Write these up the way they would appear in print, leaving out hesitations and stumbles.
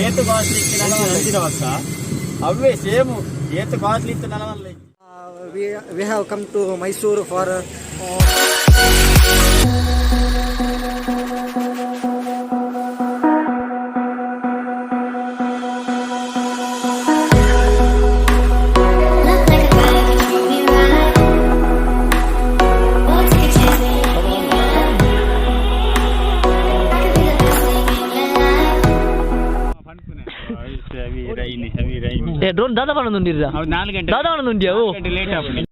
ಏತ್ ಕಾಸ್ಟ್ಲಿ ಇತ್ತು ವರ್ಷ ಅವೇ ಸೇಮ್ ಏತ್ ಕಾಸ್ಟ್ಲಿ ಇತ್ತು ನಲವಲ್ಲ. We have come to Mysuru for Look like a guy can treat me right. Won't take a chance, let me ride. I could be the best thing in your life. ಏ drone ದಾದಾ ಪನ್ನೊಂದುಂಡಿರ. 4 ಗಂಟೆ. ದಾದಾ ಪನ್ನೊಂದುಂಡಿಯ ಓ. Late ಆಪುಂಡು.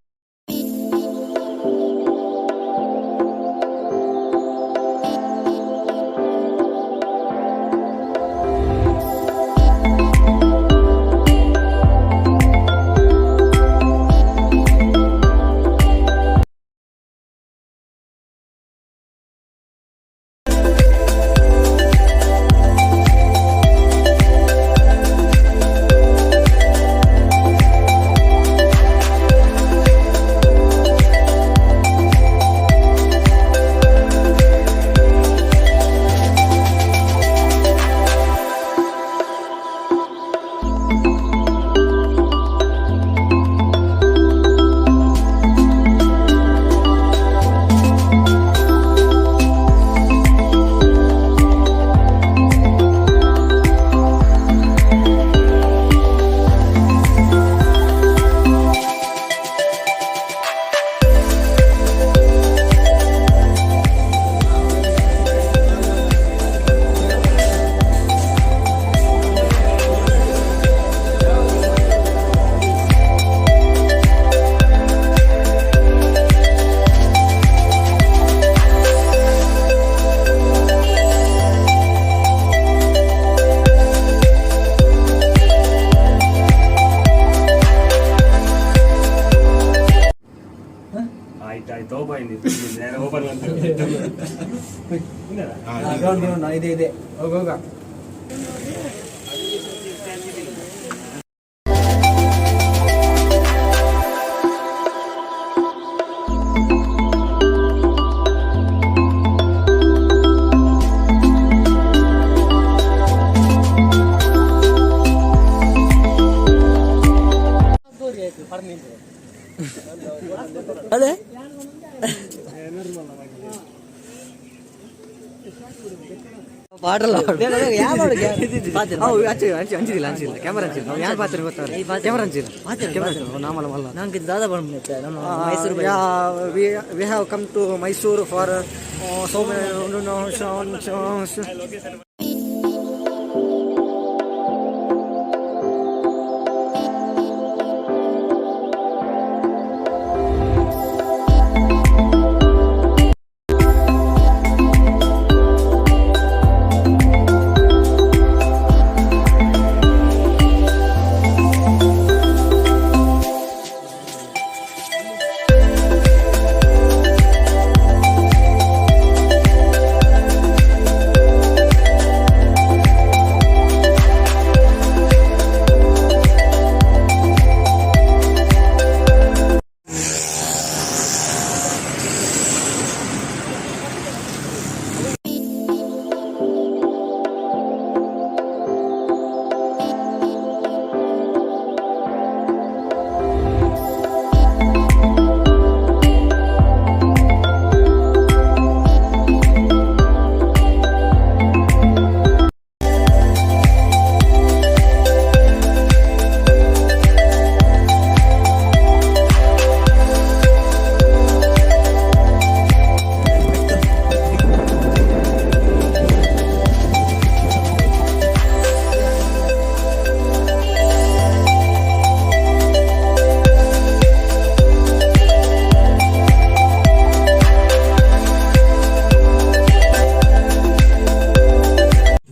ಆಯ್ತು ಆಯ್ತು, open open ಅಂತ. ಇದೆ ಇದೆ ಹೋಗೋಗ. ಅದೇ. ಪಾಡಲ್ಲ. ಅಂಚು ಅಂಚು ಅಂಚಿದಿಲ್ಲ, ಅಂಚಿಲ್ಲ, ಕ್ಯಾಮರಾ ಅಂಚಿಲ್ಲ. ನಾವು ಯಾರು ಪಾತ್ರ ಗೊತ್ತಾರೆ? ಕ್ಯಾಮರಾ ಅಂಚಿಲ್ಲ, ಕ್ಯಾಮರಾ ಅಂಚಿಲ್ಲ, ನಾಮಲ್ಲ ಮಲ್ಲ. ನಂಗೆ ದಾದಾ ಪನ್ನೊಂದು ನಮ್ಮ Mysuru. We have come to Mysuru for so many.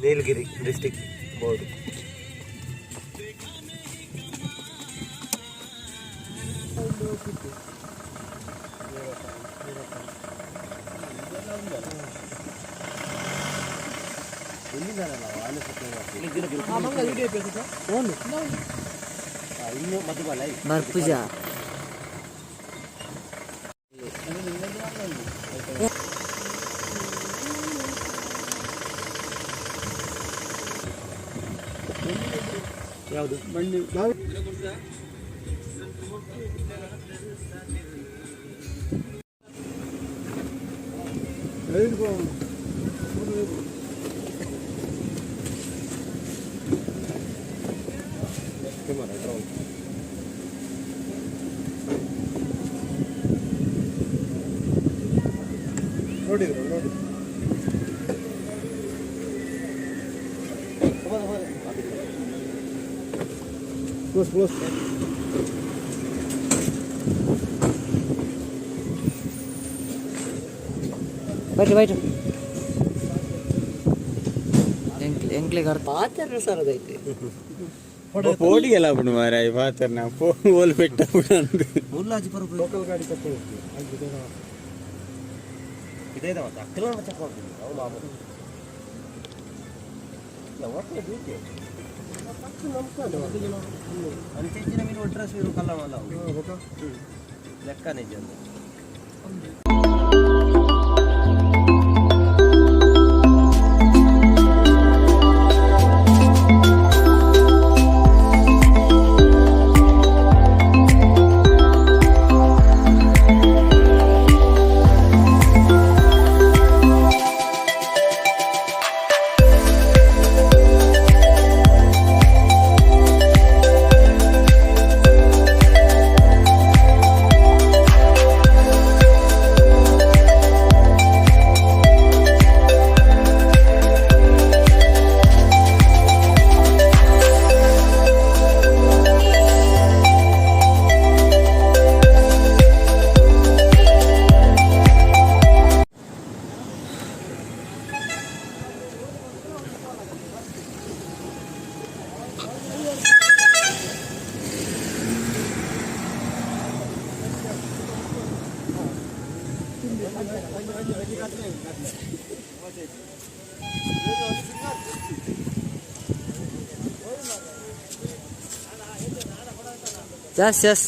Nilgiri district board. ಬರ್ಪುಜ. ಯಾವುದು? ನೋಡಿದ್ರು ನೋಡಿ. Close close. ಬೈಟು ಬೈಟು ಎಂಕ್ಲೆ ಎಂಕ್ಲೆ ಪಾತ್ರ ಸರ್ ಅದೈತೆ. ಪೋಡಿಗೆಲ್ಲ ಬಿಡು ಮಾರಾಯ, ಪಾತ್ರ ಓಲ್ ಪೆಟ್ಟ. ಲೋಕಲ್ ಗಾಡಿ ತಕ್ಕೊಂಡು ಇದೇ ಮತ್ತೆ ಅಕ್ಕಲ ಅವು ಮಾಮೂಲು ಡ್ಯೂಟಿ ಅಂಚಿನ ಮೀನು ಒಟ್ರಾಸ್ ಮೀನು ಕಲ್ಲವಲ್ಲ ಅವು ಲೆಕ್ಕ ನಿಜ. Yes yes.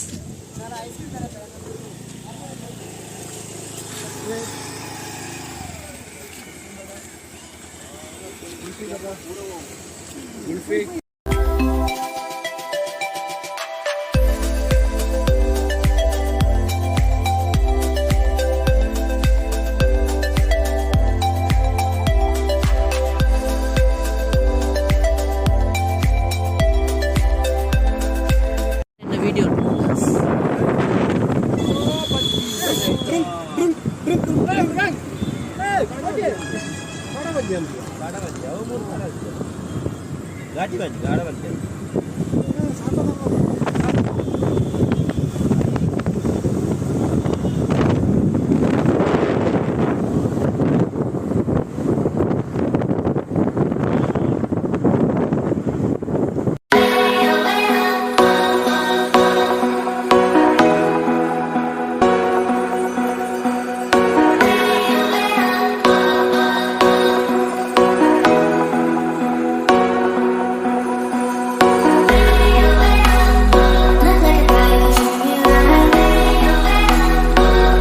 Video. ಘಾಟಿ ಬಂದು ಗಾಡ ಬಂದು. Look like a guy, but show me right.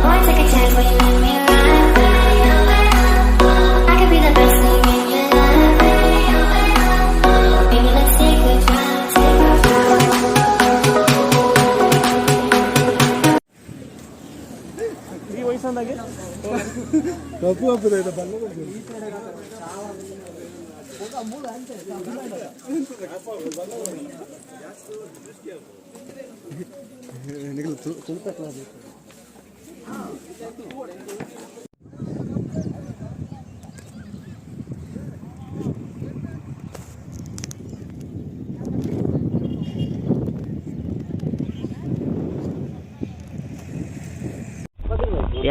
Or take a chance when you let me ride. I could be the best thing in your life. Baby, let's take a drive, take a drive. ಕಪ್ಪು ಕಪ್ಪು ಬಲ್ಲ.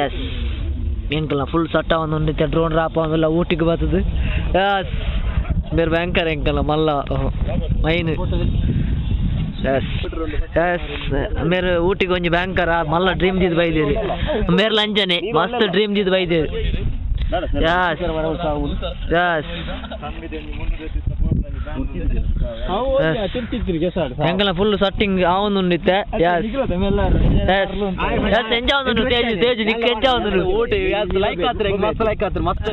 S, ಎಂಕಲ್ನ full ಸಟ್ಟ ಒಂದು drone ರಾಪ ಒಂದೆಲ್ಲ ಊಟಿಗೆ ಬರ್ತದೆ. S, ಬೇರೆ ಭಯಂಕರ ಎಂಕಲ್ನ ಮಲ್ಲ main. S S, ಮೇರೆ ಊಟಿಗೆ ಒಂಜಿ ಭಯಂಕರ ಮಲ್ಲ ಡ್ರೀಮ್ ದಿದ್ ಬೈದೇರಿ. ಮೇರ್ಲ ಅಂಜನೆ ಮಸ್ತ್ ಡ್ರೀಮ್ ದಿದ್ ಬೈದೇರಿ. ಎಸ್ ಎಸ್, ಎಂಕಲ್ನ ಫುಲ್ ಸಟ್ಟಿಂಗ್ ಆವೊಂದುಂಡಿತ್ತೆ. S S S, ಎಂಜ ಆವೊಂದುಂಡು. ತೇಜು ತೇಜು ನಿಕ್ ಎಂಜ ಆವೊಂದುಂಡು? ಊಟ ಲೈಕ್ ಆತ್ರ, ಮಸ್ತ್ ಲೈಕ್ ಆತ್ರ ಮತ್ತೆ.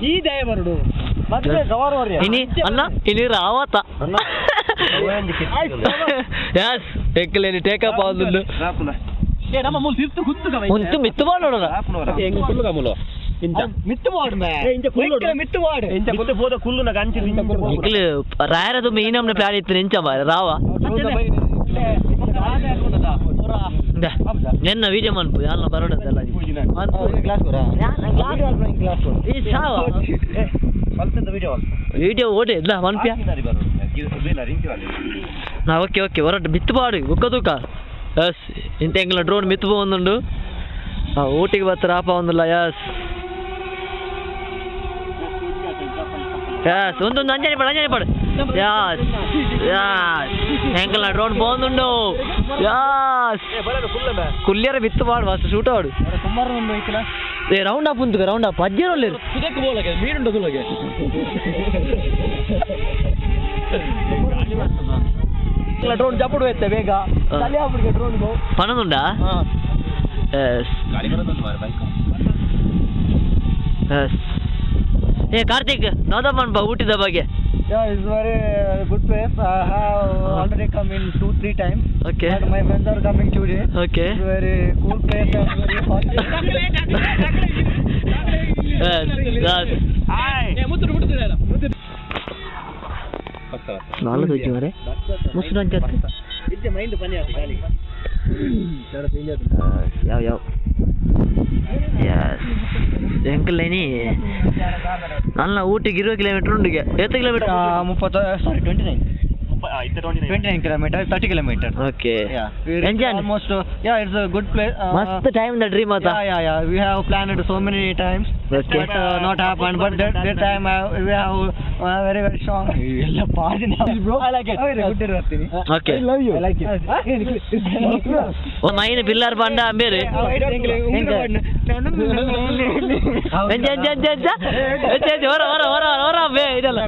ಈ ದಯ ಬರುಡು ಮತ್ತೆ ಕವರ್ ಇನಿ ಅಲ್ಲ ಇನಿ ರಾವತ. ಎಸ್, ಎಕ್ಕಲೇನಿ ಟೇಕ್ ಅಪ್ ಆವೊಂದುಂಡು. ಏ ನಮ್ಮ ಮೂಲ ತಿರ್ತು ಕುತ್ತು ಕವ. ಉಂತು ಮಿತ್ತು ಬಾಡೋಣ. ಇಂಚ ಮಿತ್ತು ವಾಡ್ ಮೇ ಇಂಚ ಕುಲ್ಲು ಮಿತ್ತು ವಾಡ್ ಇಂಚ ಕುಲ್ಲು ಪೋದ ಕುಲ್ಲು ನ ಗಂಚಿ. ಎಂಕಲು ರಾಯರದು ಮೀನಮ್ನ ಪ್ಲಾನ್ ಇತ್ತು ಇಂಚ ಮಾರೆ ರಾವ. ಇಂದ, ನೆನ್ನ ವೀಡಿಯೋ ಮನ್ಪು ಯಾಲ್ನ ಬರೋಡಂತೆಲ್ಲ. ಈ ಸಾವ ವಿಡಿಯೋ ಓಡೆ ಇಲ್ಲ ಮನ್ಪ್ಯ ನಾ. ಓಕೆ ಓಕೆ, ಹೊರಟು ಬಿತ್ತು ಪಾಡು ಬುಕ್ಕ ತೂಕ. ಎಸ್, ಇಂತ ಎಂಕಲ್ನ ಡ್ರೋನ್ ಮಿತ್ತು ಪೋವೊಂದುಂಡು. ಆ ಊಟಿಗೆ ಬತ್ತ ರಾಪ ಒಂದುಲ್ಲ. ಎಸ್ ಎಸ್, ಒಂದೊಂದು ಅಂಜನೆ ಪಾಡು, ಅಂಜನೆ ಪಾಡು. ಎಸ್ ಎಸ್, ಎಂಕಲ್ನ ಡ್ರೋನ್ ಪೋವೊಂದುಂಡು. ಎಸ್, ಕುಲ್ಯರ ಬಿತ್ತು ಪಾಡು, ಮಸ್ತ್ ಶೂಟ್ ಆಡು. ಏ ರೌಂಡ್ ಅಪ್ ಉಂಟು, ರೌಂಡ್ ಅಪ್ ಅಜ್ಜಿ ಒಲ್ಲೆರ್. ಸುದಕ್ಕೆ ಬೋಲಗೆ ಮೀನುಂಡು ತುಲಗೆ. ಡ್ರೋನ್ ಜಪುಡು ಎತ್ತೆ ಬೇಗ ತಲೆ ಆಗ್ಬಿಡ್ಗೆ ಡ್ರೋನ್. ಪನದುಂಡಾ? Yes yes. ಏ ಕಾರ್ತಿಕ್, ನೋದಮ್ಮನ್ ಬಾ ಊಟದ ಬಗ್ಗೆ. Yeah, it's very good place. I have already come in two, three times. Okay. But my friends are coming today. Okay. It's very cool place and very hot. S S. ನಾಲ್ಕು ತೋಜಿ ಮರೆ ಮುಸ್ರು ಅಂಚತ್ತು. Mind ಪನಿ ಆತು ಗಾಳಿ. ಯಾವ ಯಾವ. S, ಎಂಕಲೇನಿ ನನ್ನ ಊಟಿಗೆ ಇರುವ kilometre ಉಂಡಿಗೆ ಎತ್ತು kilometre? 30, sorry, 29. 29 kilometer, 30 kilometer. Okay. Yeah, we reached Enjoy. almost. Yeah, it's a good place. ಮಸ್ತ್ ಟೈಮ್ the dream ಆತ. Yeah. We have planned it so many times. Okay. But not happened. But that time we have very very strong. ಎಲ್ಲ bro. I like it. Good ಬರ್ತೀನಿ. Okay. Love you. I like it. Mine pillar ಪಂಡ ಅಂಬೇರು. ಎಂಜ ಎಂಜ ಎಂಜ ಎಂಜ ಎಂಜ ಎಂಜ ಹೊರ ಹೊರ ಹೊರ ಹೊರ ಬೇ ಇದಲ್ಲ.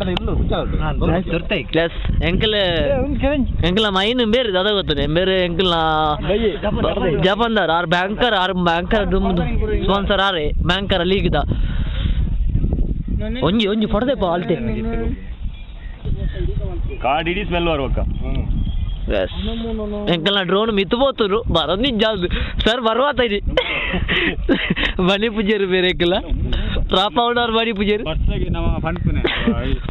Plus ಎಂಕಲ್ ಎಂಕಲ್ನ main ಬೇರೆ ದಾದ ಗೊತ್ತದೆ ಬೇರೆ. ಎಂಕಲ್ನ ಜಪಾನ್ದಾರ್ ಆರ್ ಬ್ಯಾಂಕರ್, ಆರ್ ಬ್ಯಾಂಕರ್ ಸ್ಪಾನ್ಸರ್ ಆರೆ ಬ್ಯಾಂಕರ್ ಲೀಗ್ದ. ಒಂಜಿ ಒಂಜಿ ಪಡೆದೆಪ್ಪ ಆಲ್ತೆ. ಕಾಡ್ ಇಡೀ ಸ್ಮೆಲ್ ಬರ್ಬೇಕ. ಎಸ್, ಎಂಕಲ್ನ ಡ್ರೋನ್ ಮಿತ್ತು ಪೋತುರು ಬರೋದು ನಿಜ ಸರ್ ಬರ್ವಾತ ಇದೆ. ಬಲಿ ಪೂಜಾರಿ ಬೇರೆ ಎಂಕಲ್ಲ ರಾಪಾವಣಾರ್ ಬಲಿ ಪೂಜಾರಿ. ಫಸ್ಟಾಗಿ ನಮ್ಮ ಫನ್ಪುನೆ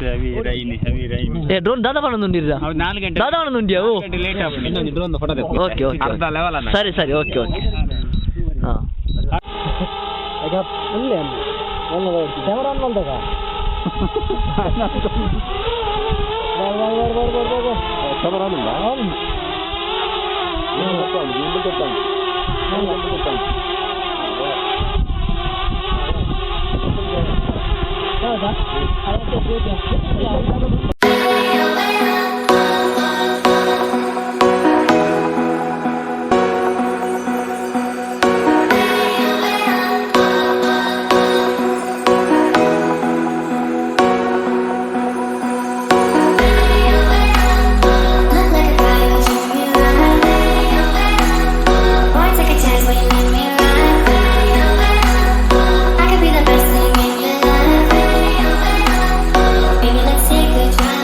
ಹೆವಿ ರೈನ್, ಹೆವಿ ರೈನ್. ಏ ಡ್ರೋನ್ ದಾದ ಪಣೊಂದುಂಡಿರ? ಅವು 4 ಗಂಟೆ. ದಾದ ಪಣೊಂದುಂಡಿಯಾ? ಓ. ಗಂಟೆ ಲೇಟ್ ಆಪುಂಡು. ಇನ್ನೊಂದು ಡ್ರೋನ್ ಫೋಟೋ. ಓಕೆ ಓಕೆ ಅರ್ಧ ಲೆವೆಲ್ ಅನ್ನ. ಸರಿ ಸರಿ, ಓಕೆ ಓಕೆ. ಹಾಂ. ಕ್ಯಾಮರಾ ಆನ್ ಮಾಡ್ದಾಗ. Look like a guy, but you me right away. Boy, take a chance when you let me ride away. I could be the best thing in your life. Baby, let's take a drive.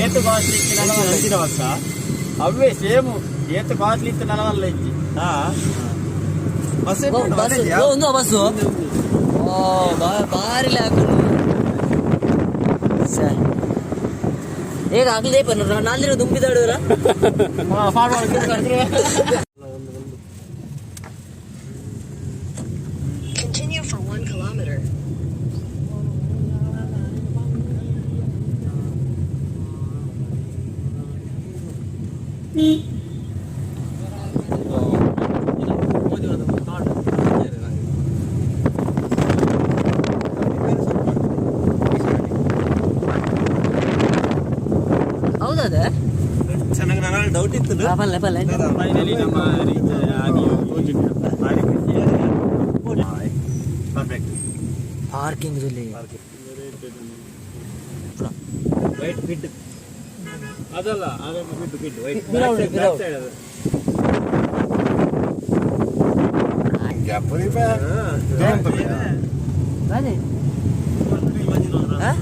ಏತು costly ಇತ್ತು ನಲವಲ್ಲ ವರ್ಷ ಅವೇ same ಏತು costly ಇತ್ತು ನಲವಲ್ಲ ಇಜ್ಜಿ. ಹಾ bus. Bus ಒಂದು bus ಓ ಬಾರಿ ಹಾಕೊಂಡು ಸರ್ ಈಗ ಆಗ್ಲೇ ನಾಲ್ದಿನ ತುಂಬಿದಾಡುವರ. Continue for 1 kilometer. ಹೌದಾ? ಚೆನ್ನಾಗಿ ನಾನು ಡೌಟ್ ಇತ್ತು. ಪಲ್ಲೆ ಪಲ್ಲೆ. ಫೈನಲಿ ನಮ್ಮ ರೀಚ್ ಆಗಿ ಭಾರಿ ಖುಷಿ. ಪರ್ಫೆಕ್ಟ್. ಪಾರ್ಕಿಂಗ್ ಇಲ್ಲಿ. ವೈಟ್ ಬಿಡ್. ಅದಲ್ಲ, ಅದೊಂದು ಬಿಟ್ಟು ಬಿಟ್ಟು ವೈಟ್. ಬಿರೌಡ್. ಸೈಡ್ ಅದು. ಬನ್ನಿ. ಹಾ?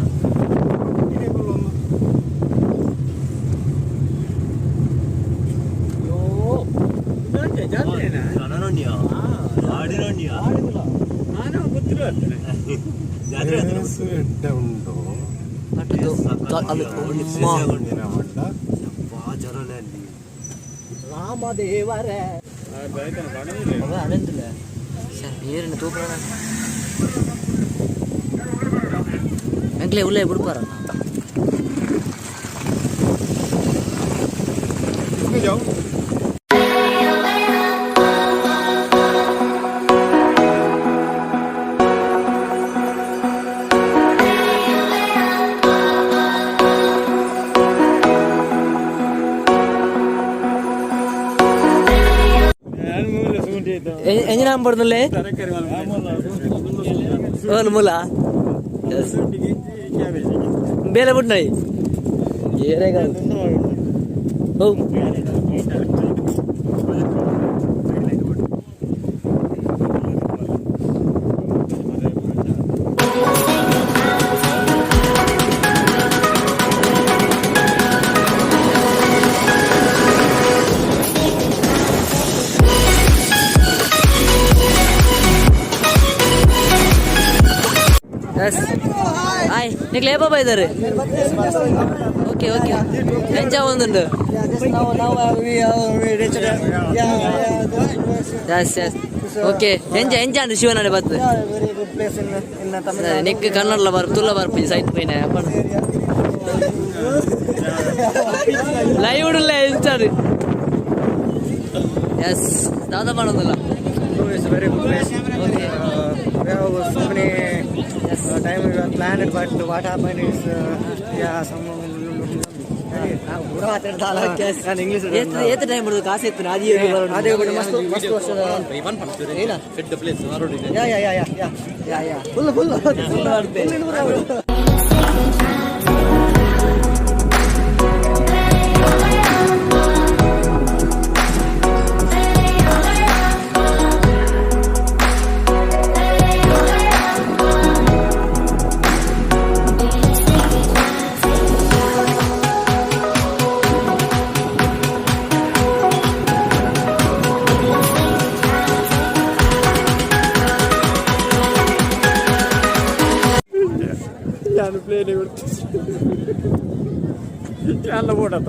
ಪಟ್ಟದು ಅಲ್ಲಿ ರಾಮದೇವರೇ. ಅನಂತಲ್ಲ ಸರ್ ನೀರಿನ ತೂಕ ಎಂಕ್ಲೆ ಉಲ್ಲೇ ಬಿಡ್ಪಾರ. ಎಂಜಿನ ಪಡ್ದಲ್ಲೇ ಓಲ್ ಮೂಲ ಬೇಲೆ ಬಿಟ್ನೈ ಏರೇ ಓ. ಎಸ್ ಹಾಯ್ ನಿಕ್ಲೆ ಏಪ ಇದ್ದಾರೆ. ಓಕೆ ಓಕೆ ಎಂಚ ಒಂದುಂಡು. Now, now we reached. Yeah. S S okay ಎಂಚ ಎಂಚ ಅಂಡ್ ಶಿವನಾಡೆ ಬತ್ತು. Yeah, very good place in Tamil Nadu. Neck ಕನ್ನಡಲ ಬರ್ಪ ತುಲ್ಲ ಬರ್ಪಿ ಸೈಟ್ ಪೈನೆ ಲೈವ್ ಉಡುಲ್ಲ ಎಂಚಾಡು ಎಸ್ ದಾದ ಮಾಡೋದಿಲ್ಲ. So it's a very good place. Okay. We have so many time we were planned, but what happened is, yeah, some. ನಾನು English. ಏತ್ ಏತ್ time ಬರೋದು ಕಾಸು ಎತ್ತು ಅದಿ. ಅದೇ ಮಸ್ತ್ ಮಸ್ತ್ ವರ್ಷದ ಏನ. Yeah yeah yeah yeah yeah yeah yeah full full full. ನಾನು ಪ್ಲೇನ್ ಅಲ್ಲ ಬೋಡತ್ತ.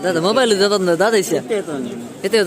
ದಾದಾ ಮೊಬೈಲ್ ದಾದಾ ದಾದ ಇಷ್ಯ ಎತ್ತೆ.